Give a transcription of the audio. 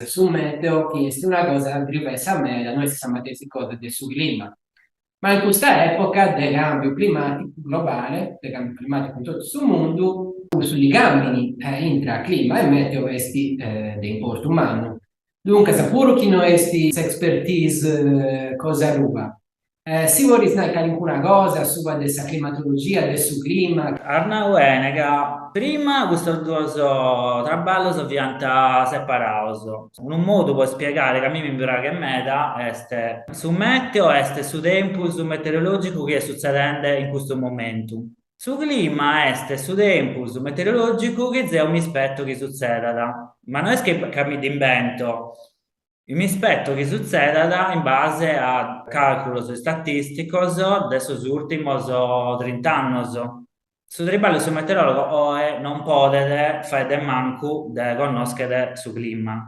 Su meteo chi est una cosa drivessa meda, no est sa matessi cosa de su clima. Ma in custa epoca de cambiu climaticu globale, de cambiu climaticu in totu su mundu, su ligàmini intra clima e meteo est de importu mannu. Duncas, puru chi no est s'expertise cosa tua, si podis nai calincuna cosa asuba de sa climatologia, de su clima? As nau bene ca prima custos duos traballos fiant separados. Unu modu po ispiegare ca a mimi mi praghet meda est, su meteo est su tempus meteorologicu chi est sutzedende in custu momentu. Su clima est su tempus meteorologicu chi zeo mi ispeto chi sutzedat, ma no est ca mi dd'imbento, Mi ispeto chi sutzedat in base a càlculos istatìsticos de sos ùrtimos trint'annos. Su triballu de su meteoròlogu oe non podet fàghere de mancu de connòschere su clima.